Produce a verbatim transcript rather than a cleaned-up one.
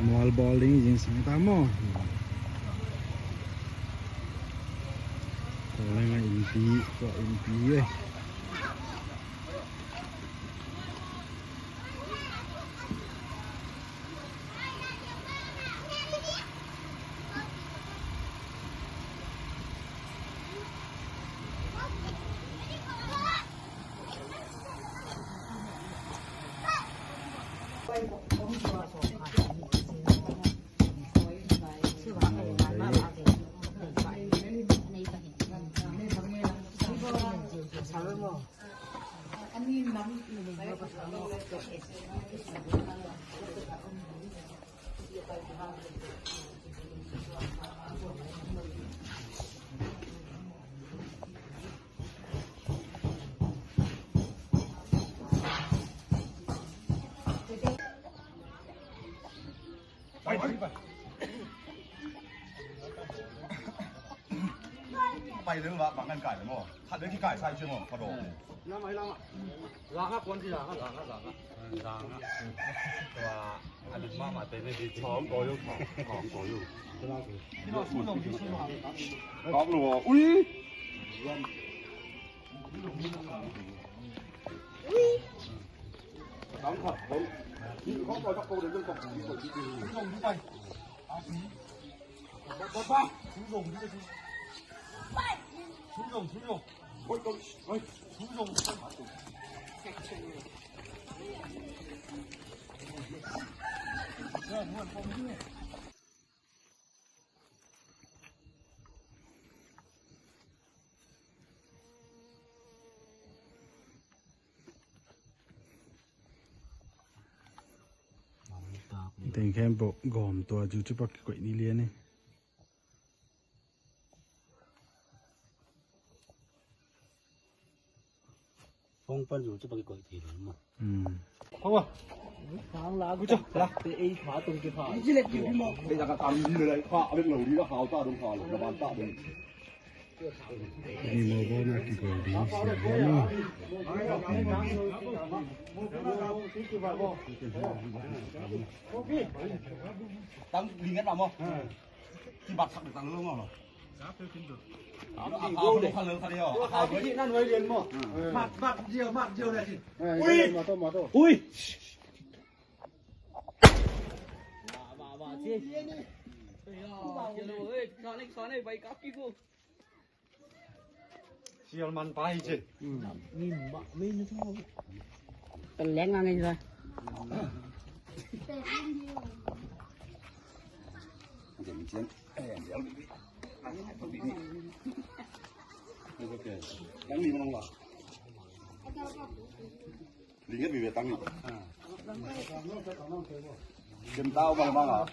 Mual bawl ding i zingsang ta maw? Tua leng a innpi, tua innpi e. Pai, pai, pai. Pai lel va, bang kan kai le maw. Khat le ki kai sai che maw, ka do. Na mai lam a. La ka kuan ti la ka, la ka, la ka. La ka. Tua, a lut ma ma te ne di. Thong ko yo, thong, thong ko yo. Kap lo, ui. Teng khempeuh gawm tua, YouTube ah kikoih ni lian e. Phone pan YouTube ah kikoih thei lo maw. Hmm. Khang la, ku cha la. Te ei kha tung ki kha. Ni le ki mo. Te ya ka tam ni le kha, le lo ni la kha ta dong kha lo, na ban ta dong. Ni mo bo na kikoih ding, sia bo na. Tam lingan na mo. Ki bat sak de tang lo mo. Mat, mat, jio, mat, jio na si. Ui! Ui! Sial man pai je. Kan leng ngang ngai. Ringgit bi betang ni. Jem tau bang bang ah.